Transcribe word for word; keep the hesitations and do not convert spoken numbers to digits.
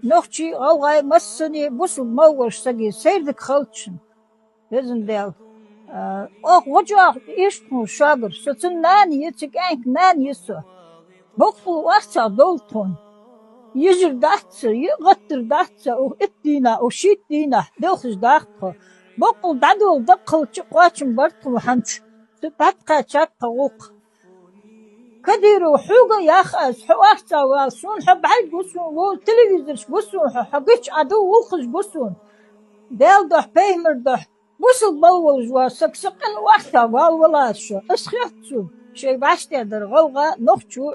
Нохчий, гӀалгӀай, массане бусалба мел волча сага сайрдиг хилда шун. Везан Даьла. А, оаха гӀо чӀоагӀа эш тхона шугара. Со цун нана я, цу кӀаьнка нана я со. Боккъала орцагӀа довла тхона. Йижар дац са, йиъ гӀаттар дац са, укх итт дийнахьа, укх шийтта дийнахьа делхаш даха тхо. Боккъала дӀадоладаь хилча кхоачам бар тхона хӀанз. Цу тӀаккха чаккха гӀулакх. Кадыров, хьога а йоах аз, хьо орцагӀа вала, сона хьо бӀаргагу сона, во телевизорашка гу сона хьо, хьо гуча Ӏа ду гӀулакхашка гу сона. Даьла духьа, пайхамара духьа, бусалба мел волаш вола саг, са къина орцагӀа вала валац шо. Аз хет сона, шоай башха дар гӀалгӀа, нохчо.